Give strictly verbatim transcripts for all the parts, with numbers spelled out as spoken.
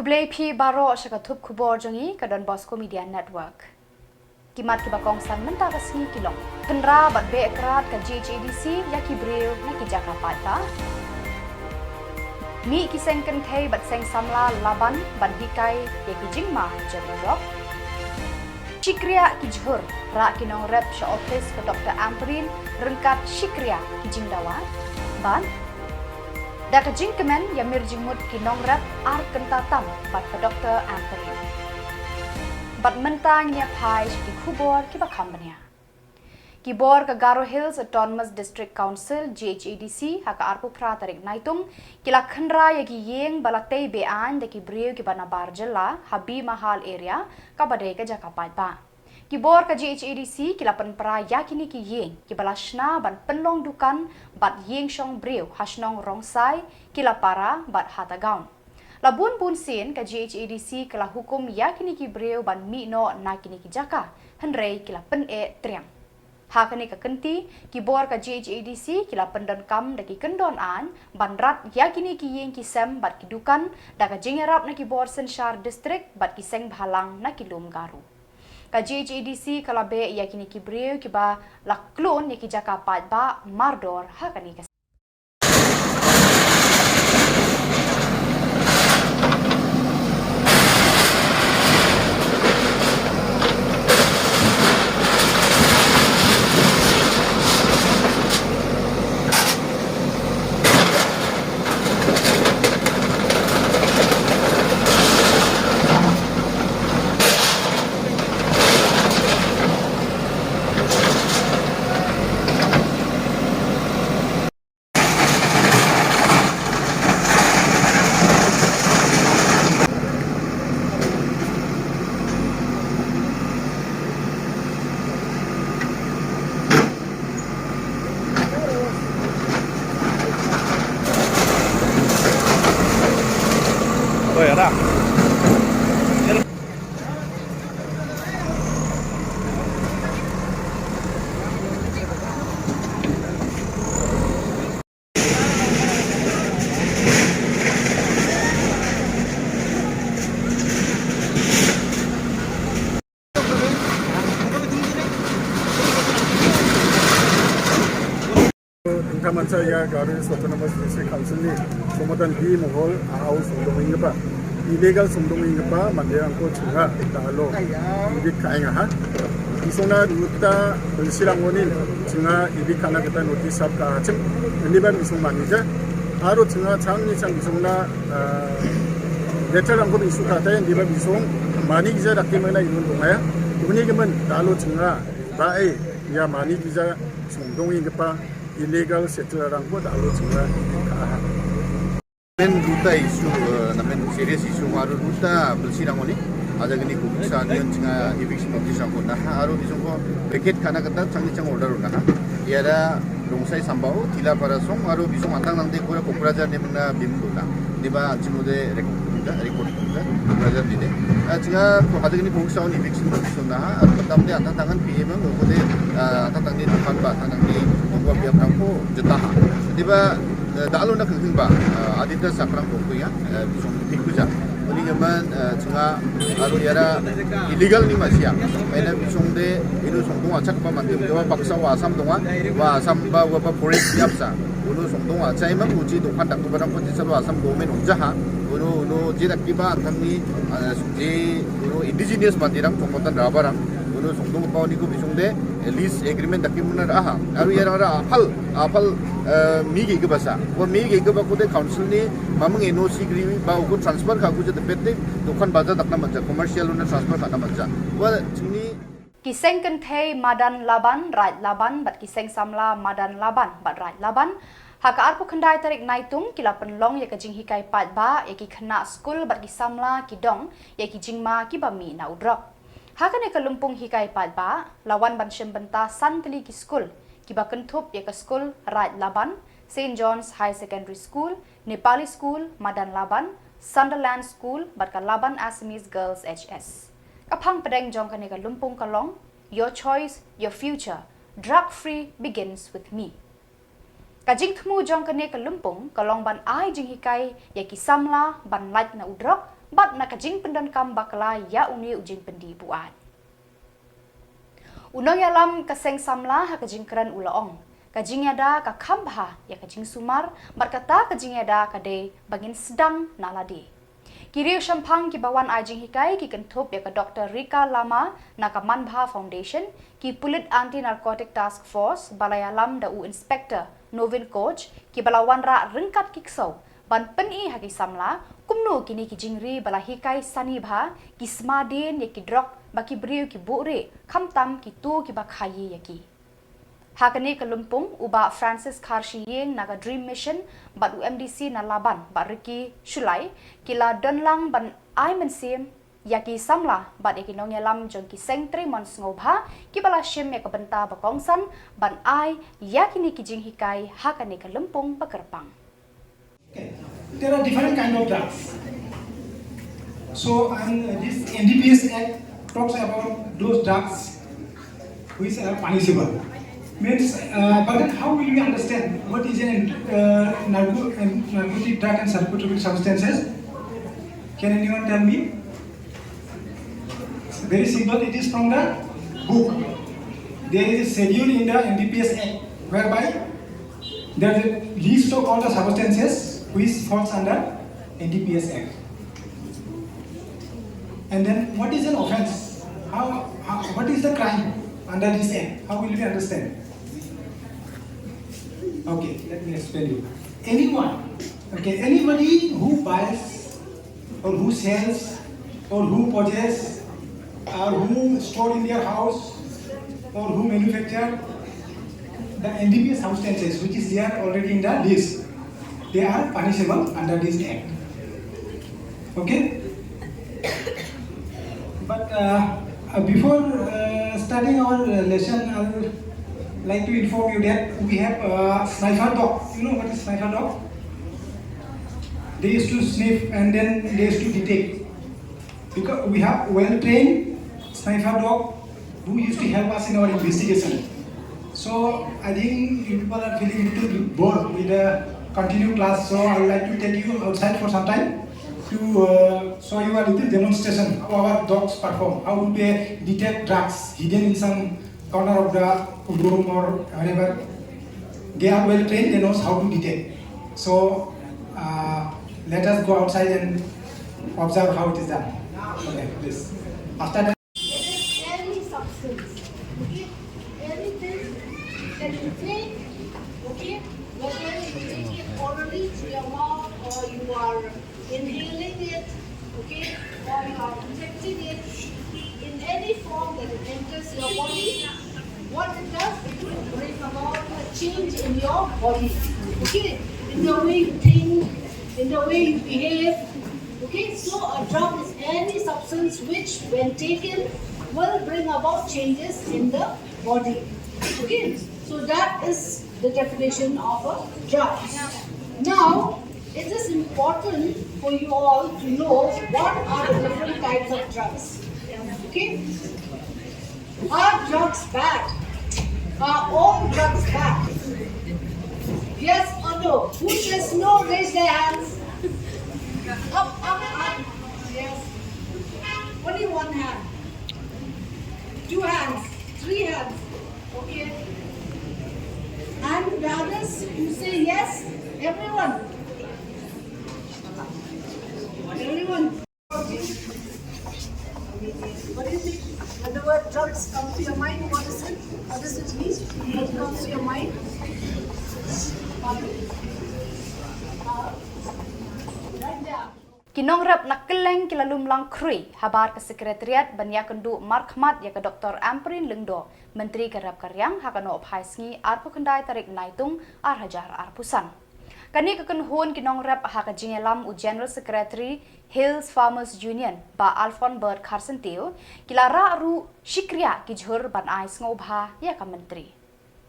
Khublei phi baroh sha ka thup khubor jong ngi ka Don Bosco Media Network. Ki mat kiba kongsan mynta ka sngi ki long: khynra bad beh krad ka G H A D C ïa ki briew na ki jaka paidbah. Mih ki seng kynthei bad seng samla Laban ban hikai ïa ki jingma jong u drok. Shikriah ki jhur, rah ki nongrep sha ophis ka Doktor Ampareen ryngkat shikriah ki jingdawa. Bad da ka jingkmen ïa mir jingmut ki nongrep ar kynta tam bad ka Doktor Ampareen. Bad mynta ngin ïa phai sha ki khubor kiba kham bniah. Ki bor ka Garo Hills Autonomous District Council, G H A D C, ha ka arphew phra tarik Naitung, ki la khynra ïa ki ïing ba la tei be-aiñ da ki briew kiba nabar jylla ha B Mahal area, kaba dei ka jaka paidbah. Ki bor ka G H A D C ki la pynpra ïa kine ki ïing kiba la shna ban pynlong dukan bad ïing shong briew ha shnong Rongsai, Kilapara bad Hatagaon. La bun bun sien ka G H A D C ka la hukum ïa kine ki briew ban mih noh na kine ki jaka, hynrei ki la pyneh triang. Ha kane ka kynti, ki bor ka G H A D C ki la pyndonkam da ki kyndon aiñ ban rat ïa kine ki ïing ki sem bad ki dukan da ka jingïarap na ki bor synshar district bad ki seng bhalang na ki lum Garo. Ka G H A D C ka la beh ïa kine ki briew kiba la klun ïa ki jaka paidbah mardor ha kane ka Thangta mansa ïa Garo Hills Autonomous District Council ni Songmatan B Mohol a-u songdong ïingpa, illegal songdong ïingpa mandirangko chunga da alo evict khainga ha. Bisongna ruta belsirang onin chunga evict khana kata notice sap ka hachim. Ini ban bisong manager. Aro chunga chang ni chang bisongna, ah, letter rangko bisu kata yang diba bisong mani gija dakti mana inun dongaya. Uni gemen da alo chunga ba e ïa mani gija songdong ïingpa illegal settler rangko da alo chunga kha ha. Main ruta issue, eh, na main serious issue aro ruta belsirang oni. Aja gini kuksa nion chunga eviction notice rangko na ha aro bisongko vacate khana kata chang ni chang order na ha. Ïara Rongsai sambao, Tila para song, aro bisong antang nangde kura Kokrajhar ne mena bim dona. Diba anchimo de record, record, Kokrajhar dide. Ah, chinga ko hada gini kong sound eviction ko bisong na ha, aro tam de antang tangan P M ko de, ah, antang tangni dukan ba, antang tangni ko biap tangko jeta ha. Diba, eh, da alo na kengkeng ba, ah, Aditya Sakrang ko ya, eh, bisong pikuja. Uni gaman, eh, chinga aro ïara illegal ni masia. Maina bisong de inu songdong achak ba mantim de wa paksa wa Assam donga, wa Assam ba wa ba forest biap sa. Unu songdong achai mang uji dukan dak barang pun tisal wa Assam government unja ha. Unu, unu jirak kiba antang ni, eh, ji unu indigenous mandirang Songmatan rabarang. Unu songdong ba uni ko bisong de, eh, lease agreement dak kimuna aha. Aro ïara ra apal, apal, eh, migi ke basa. Wa migi ke ba ko de council ni mamang N O C gri ba ko transfer ka ko je de pet de dukan baja dak na manja, commercial una transfer ka na manja. Wa chini Ki seng kynthei Madan Laban, Raid Laban, bad ki seng samla Madan Laban, bad Raid Laban, ha ka arphew khyndai tarik Naitung, ki la pynlong ïa ka jinghikai paidbah ïa ki khynnah skul bad ki samla ki dong ïa ki jingma kiba mih na u drok. Ha kane ka lympung hikai paidbah, la wan ban shim bynta san tylli ki skul, kiba kynthup ïa ka skul Raid Laban, Saint John's Higher Secondary School, Nepali School, Madan Laban, Sunderland School, bad ka Laban Assamese Girls H S. Ka phang pdeng jong kane ka lympung ka long, Your choice, your future. Drug free begins with me. Ka jingthmu jong kane ka lympung ka long ban ai jinghikai ïa ki samla ban lait na u drok, bad na ka jingpyndonkam bakla ïa une u jingpyndih buaid. U nongïalam ka seng samla ha ka jingkren u la ong, ka jingïada ka kham bha ïa ka jingsumar, bad kata ka jingïada ka dei ba ngin sdang na lade. Ki riewshemphang kiba wan ai jinghikai ki kynthup ïa ka Doctor Rika Lama na ka Manbha Foundation, ki pulit Anti Narcotic Task Force ba la ïalam da u Inspector Novin Koch, kiba la wanrah ryngkat ki ksew ban pyni ha ki samla kumno kine ki jingri ba la hikai sani bha ki sma dien ïa ki drok ba ki briew ki buhrieh, khamtam kito kiba khaïi ïa ki. Ha kane ka lympung, u Bah Francis Kharshiing na ka Dream Mission bad u M D C na Laban, Bah Ricky Shullai, ki la don lang ban ai mynsiem ïa ki samla bad ïa ki nongïalam jong ki seng trei mon sngewbha kiba la shim ïa ka bynta ba kongsan ban ai ïa kine ki jinghikai ha kane ka lympung ba kyrpang. Okay. There are different kind of drugs. So, and uh, this N D P S Act talks about those drugs which are punishable. Means, uh, but then how will we understand what is an uh, narco- and narcotic drug and psychotropic substances? Can anyone tell me? It's very simple. It is from the book. There is a schedule in the N D P S Act whereby there is a list of all the substances which falls under N D P S Act. And then what is an offense? How, how what is the crime under this act? How will we understand? Okay, let me explain you. Anyone, okay, anybody who buys or who sells or who possess or who store in their house or who manufacture the N D P S substances which is there already in the list, they are punishable under this act. Okay? But uh, uh, before uh, starting our uh, lesson, I would like to inform you that we have a sniper dog. You know what is sniper dog? They used to sniff and then they used to detect. Because we have well trained sniper dog who used to help us in our investigation. So I think you people are feeling a little bit bored with the continued class. So I would like to take you outside for some time to uh, show you a little demonstration how our dogs perform, how do they detect drugs hidden in some corner of the room or wherever. They are well trained, they knows how to detect. So uh, let us go outside and observe how it is done. Okay, please. After that, any substance, okay, anything that you take, okay, whether you take it orally through your mouth or you are inhaling it, okay, or you are injecting it in any form that it enters your body, what it does, it will bring about a change in your body, okay, in the way you think, in the way you behave. Okay, so a drug is any substance which, when taken, will bring about changes in the body. Okay, so that is the definition of a drug. Now, it is important for you all to know what are the different types of drugs. Okay? Are drugs bad? Are all drugs bad? Yes or no? Who says no, raise their hands. Up, up, up. Yes. Only one hand. Two hands. Three hands. Okay. And the others who say yes, everyone. Everyone. What do you think? When the word drugs comes to your mind, what is it? What does it mean? What comes to your mind? Uh, right there. Ki nongrep na kylleng ki la lum lang khrui habar ka Secretariat ban ïakynduh markhmat ïa ka Doctor Ampareen Lyngdoh, Myntri ka rep ka riang, ha ka nohphai sngi arphew khyndai tarik Naitung ar hajar arphew san. Kane ka kynhun ki nongrep ha ka jingïalam u General Secretary Hills Farmers Union, Bah Alphonbert Kharsyntiew, ki la rah ruh shikriah ki jhur ban ai sngewbha ïa ka Myntri.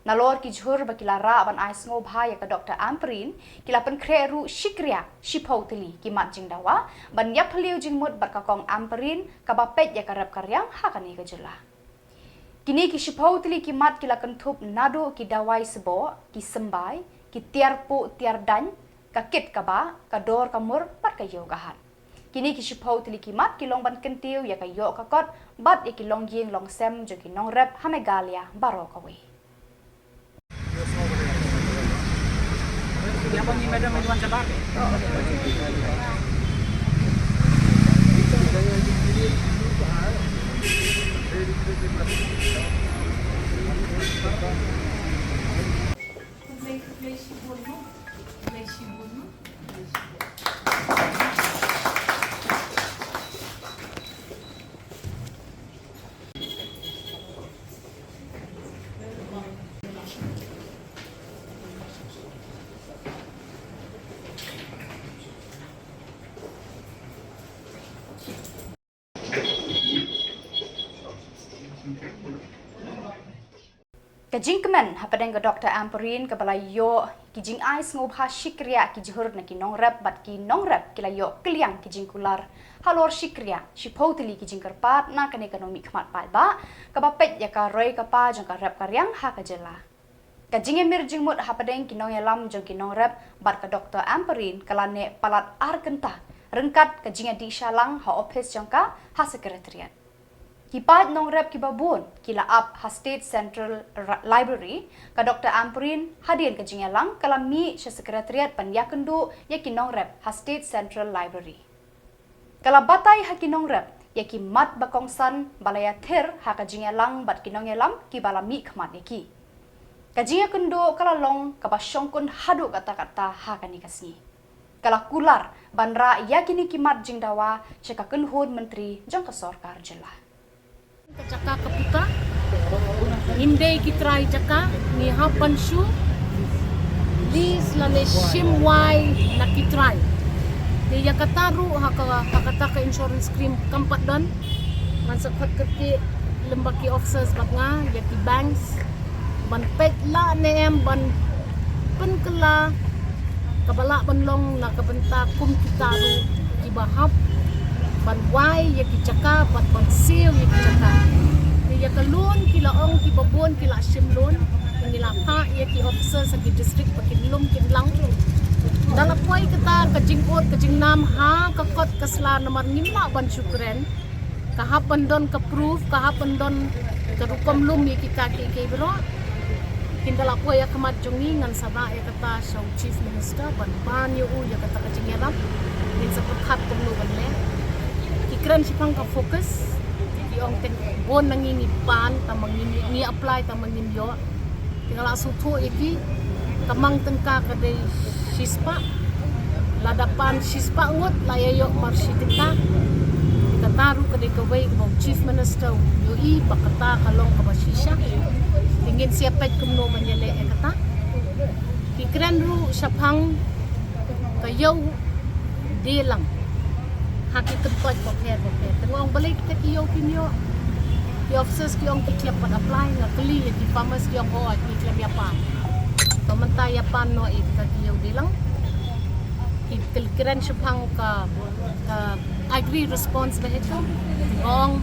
Nalor ki jhur ba ki la rah ban ai sngewbha ïa ka Doctor Ampareen, ki la pynkhreh ruh shikriah shiphew tylli ki mat jingdawa ban ïaphylliew jingmut bad ka Kong Ampareen kaba peit ïa ka rep ka riang ha kane ka jylla. Kine ki shiphew tylli ki mat ki la kynthup naduh ki dawai sboh, ki symbai, ki tiar puh tiar daiñ, ka kit ka bah, ka dor ka mur bad ka ïew ka hat. Kine ki shiphew tylli ki mat ki long ban kyntiew ïa ka ïoh ka kot bad ïa ki longïing longsem jong ki nongrep ha Meghalaya baroh kawei. Ka jingkmen hapdeng ka Doctor Ampareen kaba la ïoh ki jingai sngewbha shikriah ki jhur na ki nongrep bad ki nongrep ki la ïoh kylliang ki jingkular halor shikriah shiphew tylli ki jingkyrpad na kane ka nongmihkhmat paidbah kaba peit ïa ka roi ka par jong ka rep ka riang ha ka jylla. Ka jingïamir jingmut hapdeng ki nongïalam jong ki nongrep bad ka Doctor Ampareen ka la neh palat ar kynta ryngkat ka jingïadih shalang ha ophis jong ka ha Secretariat. Ki paid nongrep kiba bun ki la ap ha State Central Ra- Library, ka Doctor Ampareen hadien ka jingïalang ka la mih sha Secretariat ban ïakynduh ïa ki nongrep ha State Central Library. Ka la batai ha ki nongrep ïa ki mat ba kongsan ba la ïathir ha ka jingïalang bad ki nongïalam kiba la mihkhmat ïa ki. Ka jingïakynduh ka la long kaba shongkun haduh katta katta ha kane ka sngi. Ka la kular ban rah ïa kine ki mat jingdawa sha ka kynhun myntri jong ka sorkar jylla. Ka jaka ka puta, ngim dei ki trai jaka, ngi hap ban shu list lane shim wai na ki trai. Te ïa kata ruh ha ka, ha kata ka insurance scheme kam pat don. Ngan sa khot kyrkieh lem bad ki officers bad nga ïa ki banks ban peit lah ne em ban pynkylla kaba lah ban long na ka bynta kum kita ruh kiba hap ban wai ïa ki jaka bad ban siew ïa ki jaka. Te ïa ka loan ki la ong kiba bun ki la shim loan, te ngi la phah ïa ki officers ha ki district ba kin lum kin lang. Da la poi kata ka jingud ka jingnam ha ka kot ka sla namar ngim lah ban shu kren. Ka hap ban don ka proof, ka hap ban don ka rukom lum ïa kita kiei kiei baroh. Kin da la poi ha khmat jong ngi, ngan sa rah ïa kata sha u Chief Minister ban pan ïa u ïa kata ka jingïarap. Ngin sa pyrkhat kumno ban leh. Ki kren shaphang ka FOCUS, ki ong teng bun na ngi ngi pan tang ba ngi, ngi apply tang ba ngim ïoh. Te nga la sngewthuh ïa ki, ka mang tyngka ka dei shispah. Lada pan shispah ngut la ïa ïoh mar shi tyngka. Kata ruh ka dei kawei kaba u Chief Minister u ïohi ba kata ka long kaba shisha. Te ngin sa ïa peit kumno ban ïaleh ïa kata. Ki kren ruh shaphang ka ïew die lang ha ki kyntoit bapher bapher. Te nga ong balei kita ki ïew kim ïoh. Ki officers ki ong ki khlem pat apply, nga kylli ïa ki farmers ki ong oh ki khlem ïa pan. To mynta ïa pan noh ïa kita ki ïew die lang. Ki kren shaphang ka, ka agri response vehicle. Nga ong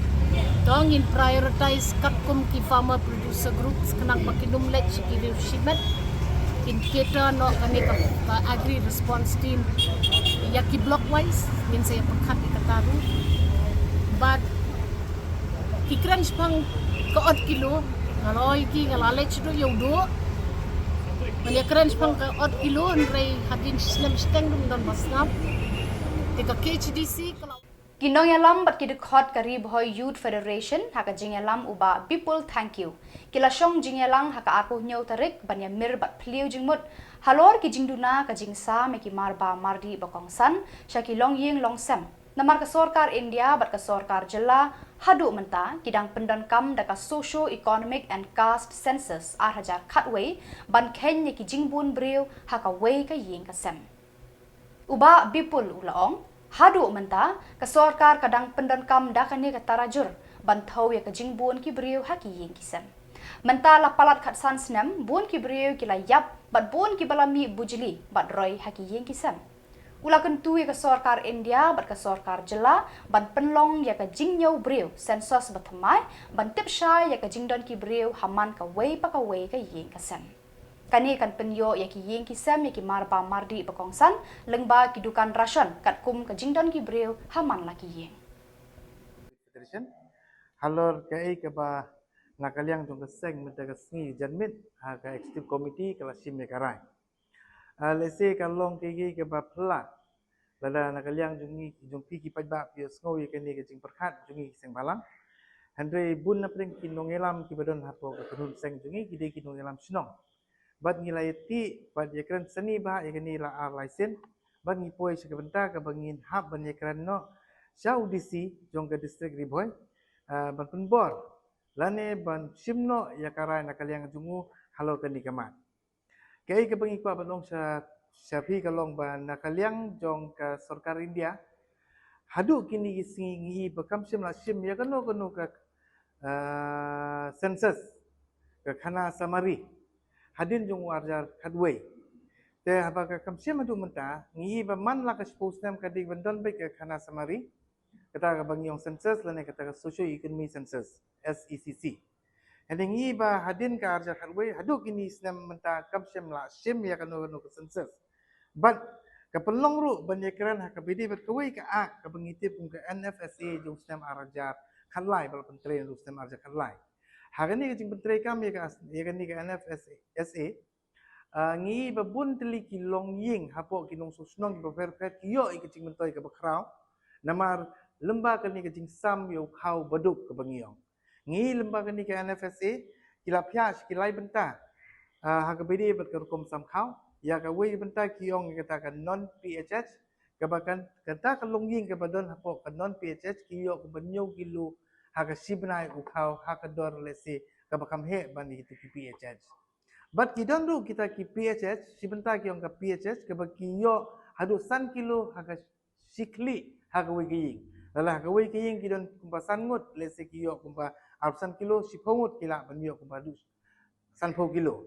to ngin prioritize katkum ki farmer producer groups khnang ba kin ym leit sha ki riew shimet. Kin cater noh kane ka, ka agri response team ïa ki block wise, ngin sa ïa pyrkhat ïa kata ruh. Bad ki kren shaphang ka ot kilo, nga la ong ïa ki nga la leit shaduh ïa u duh. Ngan ïa kren shaphang ka ot kilo hynrei hadien shi snem shiteng ruh ym don ba sngap. Te ka KHADC ka la Ki nongïalam bad ki dkhot ka Ri Bhoi Youth Federation ha ka jingïalam u Bah Bipul Thangkhiew ki la shong jingïalang ha ka arphew hynñiew tarik ban ïamir bad phylliew jingmut halor ki jingduna ka jingsam ïa ki mar ba mardi ba kongsan sha ki longïing longsem. Namar ka sorkar India bad ka sorkar jylla haduh mynta ki dang pyndonkam da ka Socio Economic and Caste Census ar hajar khatwei ban kheiñ ïa ki jingbun briew ha kawei ka ïing ka sem. U Bah Bipul u la ong, haduh mynta ka sorkar ka dang pyndonkam da kane ka tarajur ban thew ïa ka jingbun ki briew ha ki ïing ki sem. Mynta la palat khatsan snem bun ki briew ki la ïap bad bun kiba la mih bujli bad roi ha ki ïing ki sem. U la kyntu ïa ka sorkar India bad ka sorkar jylla ban pynlong ïa ka jingñiew briew census bathymmai ban tip shai ïa ka jingdon ki briew ha man kawei pa kawei ka ïing ka sem. Kane kan pynïoh ïa ki ïing ki sem ïa ki marbam mardih ba kongsan lyngba ki dukan ration katkum ka jingdon ki briew ha man la ki ïing. Federation halor kaei kaba na ka liang jong ka seng mynta ka sngi janmiet ha ka executive committee ka la shim ïa ka rai. Ah, lehse ka long kaei kaba phylla lada na ka liang jong ngi, jong phi ki paidbah phi ïohsngew ïa kane ka jingpyrkhat jong ngi ki seng bhalang. Hynrei bun na pdeng ki nongïalam kiba don hapoh ka kynhun seng jong ngi ki dei ki nongïalam shnong. Bad ngi la ïathuh bad ïakren sani ba ïa kane la ar lai sien. Bad ngi poi sha ka bynta kaba ngin hap ban ïakren noh sha u D C jong ka district Ri Bhoi, ah, ban pynbor lane ban shim noh ïa ka rai na ka liang jong u halor kane ka mat. Kaei kaba ngi kwah ban ong sha, sha phi ka long ba na ka liang jong ka sorkar India haduh kine ki sngi ngi i ba kam shym la shim ïa kano kano ka, ah, census, ka khana samari hadien jong u arhajar khatwei. Te haba ka kam shim haduh mynta ngi i ba man la ka shiphew snem ka dei ban don beit ka khana samari, kata kaba ngi ong census lane kata ka socio economy census, S E C C. Hynrei ngi ba hadien ka arhajar khatwei haduh kine snem mynta kam shym la shim ïa kano kano ka census. Bad ka pynlong ruh ban ïakren ha kaba ïadei bad kawei ka act kaba ngi tip kum ka N F S A jong u snem arhajar khatlai ba la pyntrei naduh u snem arhajar khatlai. Ha kane ka jingpyntrei kam ïa ka as-, ïa kane ka N F S A, ah, ngi ba bun tylli ki longïing hapoh ki nongshong shnong kiba pher pher ki ïoh ïa ka jingmyntoi kaba khraw. Namar lyngba kane ka jingsam ïa u khaw baduk kaba ngi ong. Ngi lyngba kane ka N F S A ki la phiah sha ki lai bynta, ah, ha kaba ïadei bad ka rukom sam khaw. Ïa kawei bynta ki ong ïa kata ka non P H H, kaba kan, kata ka longïing kaba don hapoh ka non P H H ki ïoh kumba hynñiew kilo ha ka shi bnai u khaw ha ka dor lehse kaba kham heh ban ïa kitu ki P H H. Bad ki don ruh kita ki P H H, shi bynta ki ong ka P H H, kaba ki ïoh haduh san kilo ha ka shi khlieh ha kawei ka ïing. Lada ha kawei ka ïing ki don kumba san ngut, lehse ki ïoh kumba arphew san kilo, shiphew ngut ki lah ban ïoh kumba haduh sanphew kilo.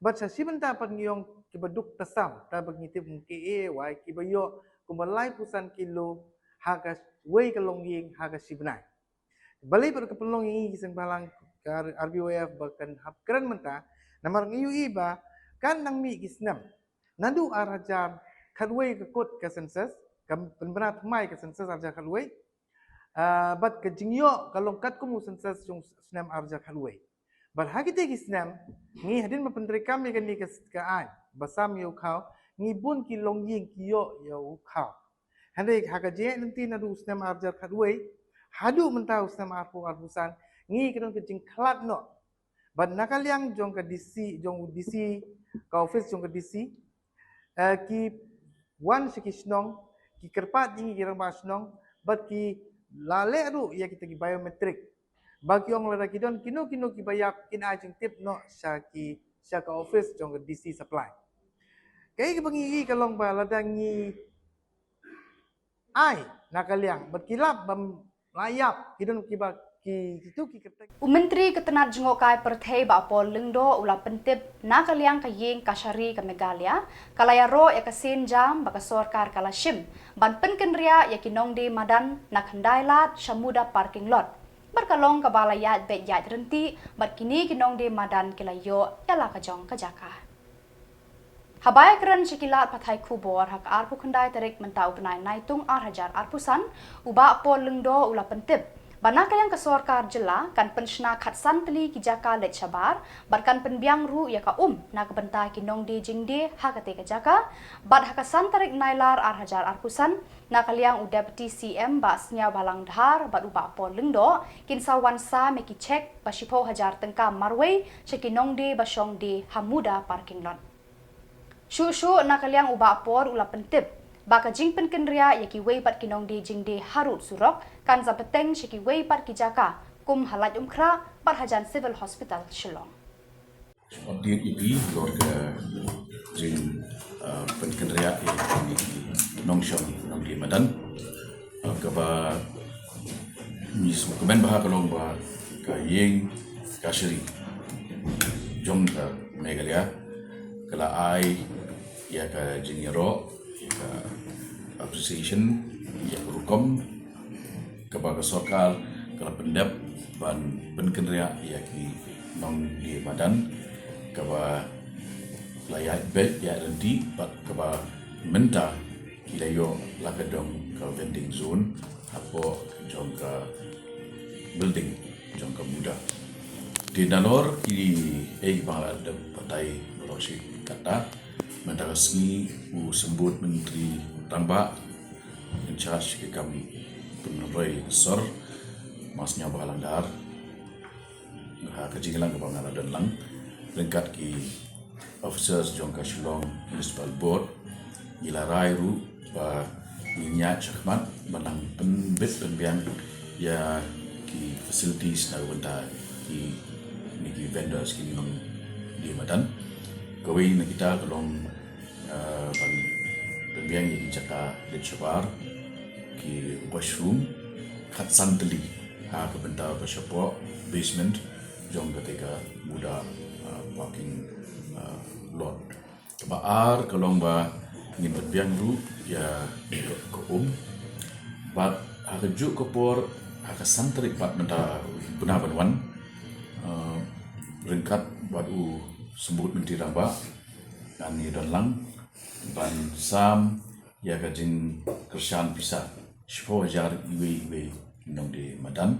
Bad sha shi bynta pat ngi ong kiba duk tasam, kata ba ngi tip kum K A Y, kiba ïoh kumba laiphew san kilo ha kawei ka longïing ha ka shi bnai. Balei pat ka pynlong ïa ngi ki seng bhalang ka R-, R B Y F ba kan hap kren mynta, namar ngi ïohi ba kan nang mih ki snem. Naduh arhajar khatwei ka kut ka census, ka pynbna thymmai ka census arhajar khatwei. Ah, bad ka jingïoh ka long katkum u census jong u snem arhajar khatwei. Bad ha kite ki snem, ngi hadien ba pyntreikam ïa kane ka, ka aiñ ba sam ïa u khaw, ngi bun ki longïing ki ïoh ïa u khaw. Hynrei ha ka jingïaid lynti naduh u snem arhajar khatwei haduh mynta u snem arphew arphew san, ngi ka don ka jingkhlad noh. Bad na ka liang jong ka D C, jong u D C, ka office jong ka D C, eh, ki wan sha ki shnong, ki kyrpad ïa ngi ki rangbah shnong, bad ki la leh ruh ïa kita ki biometric. Ba ki ong lada ki don kino kino kiba ïap kin ai jingtip noh sha ki, sha ka office jong ka D C supply. Kaei kaba ngi ïohi ka long ba lada ngi ai na ka liang bad ki lap ba la ïap ki don kiba ki, kitu ki kyrteng. U Myntri ka tnat jngohkai pyrthei Bah Paul Lyngdoh u la pyntip na ka liang ka ïing kashari ka Meghalaya ka la ïaroh ïa ka sienjam ba ka sorkar ka la shim ban pynkynriah ïa ki nongdie madan na Khyndailad sha Muda parking lot. Bad ka long kaba la ïaid beit ïaid ryntih bad kine ki nongdie madan ki la ïoh ïa la ka jong ka jaka. Haba ïakren sha ki lad pathai khubor ha ka arphew khyndai tarik mynta u bnai Naitung arhajar arphew san, u Bah Paul Lyngdoh u la pyntip ba na ka liang ka sorkar jylla kan pynshna khatsan tylli ki jaka leit shabar bad kan pynbiang ruh ïa ka um na ka bynta ki nongdie jingdie ha katei ka jaka. Bad ha ka san tarik Nailar arhajar arphew san, na ka liang u Deputy C M Bah Sniawbhalang Dhar bad u Bah Paul Lyngdoh kin sa wan sam ïa ki cheque ba shiphew hajar tyngka marwei sha ki nongdie ba shong die ha Muda parking lot. Shuh shuh na ka liang u Bah Paul u la pyntip ba ka jingpynkynriah ïa kiwei pat ki nongdie jingdie harud surok kan sa bteng sha kiwei pat ki jaka kum ha Laitumkhrah bad hajan Civil Hospital Shillong. Update ïa phi halor ka jing, ah, pynkynriah ïa ki nongshong nongdie madan. Ah, kaba ngi sngewkmen bha ka long ba ka ïing kashari jong ka Meghalaya ka la ai ïa ka jingïaroh, ïa ka appreciation, ïa ka rukom kaba ka sorkar ka la pyndep ban pynkynriah ïa ki nongdie madan, kaba la ïaid beit ïaid lynti bad kaba mynta ki la ïoh la ka dong ka vending zone hapoh jong ka building jong ka MUDA. Te nalor kiei kiba nga la dep batai baroh shi katta, mynta ka sngi u Symbud Myntri Rangbah in charge ki kam pynroi sor, Mas Sniawbhalang Dhar, ha ka jingïalang kaba nga la don lang ryngkat ki officers jong ka Shillong Municipal Board, ngi la rai ruh ba ngin ïaid shakhmat ba nang pynbit pynbiang ïa ki facilities na ka bynta kine ki vendors, ki nongdie madan. Kawei na kita ka long, eh, ban pynbiang ïa ki jaka leit shabar, ki washroom, khatsan tylli ha ka bynta ba shapoh basement jong kata ka MUDA, eh, parking, eh, lot. Kaba ar ka long ba ngin pynbiang ruh ïa ka um. Bad ha kajuh ka por, ha ka san tarik pat mynta u bnai ban wan, eh, ryngkat bad u Symbud Myntri Rangbah, ngan ïadon lang ban sam ïa ka jingkyrshan pisa shiphew hajar iwei iwei nongdie madan.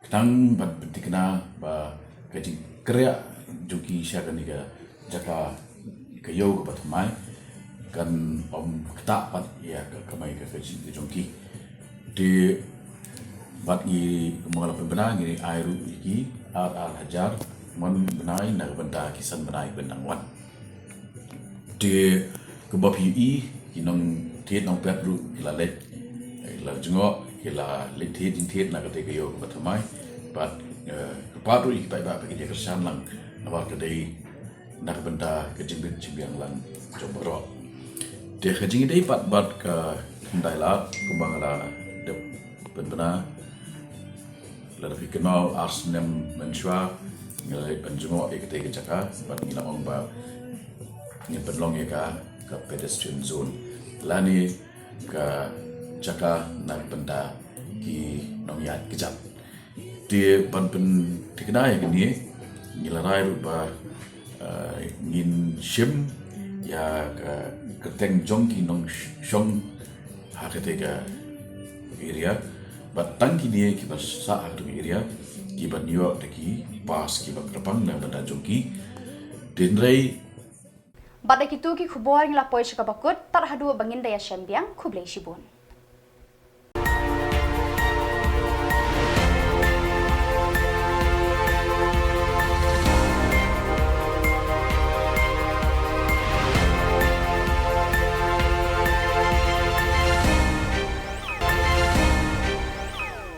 Khnang ban pynthikna ba ka jingkyrïah jong ki sha kane ka jaka ka ïew kaba thymmai kan ym ktah pat ïa ka kamai ka kajih ka jong ki. Te bad ngi, kumba la pynbna, ngi ai ruh ïa ki ar ar hajar man bnai na ka bynta ki san bnai ban nang wan. Te kumba phi ïohi, ki nongthied nongpet ruh ki la leit, ki la jngoh, ki la leit thied jingthied na kata ka ïew kaba thymmai. Bad, eh, kyrpad ruh ïa ki paidbah ba kin ïa kyrshan lang namar ka dei na ka bynta ka jingbit jingbiang lang jong baroh. Te ka jingïadei pat bad ka khyndai lad, kumba nga la dep pynbna, lada phi kynmaw, ar snem mynshuwa ngi la leit ban jngoh ïa katei ka jaka bad ngi la ong ba ngin pynlong ïa ka ka pedestrian zone lane ka jaka na ka bynta ki nongïaid kjat. Te ban pynthikna ïa kane, ngi la rai ruh ba, eh, ngin shim ïa ka kyrteng jong ki nongshong ha katei ka area. Bad tang kine kiba sah ha katei ka area ki ban ïoh da ki pass kiba kyrpang na ka bynta jong ki. Hynrei bad da kito ki khubor ngi la poi sha kaba kut, tad haduh ba ngin da ïashem biang, khublei shibun.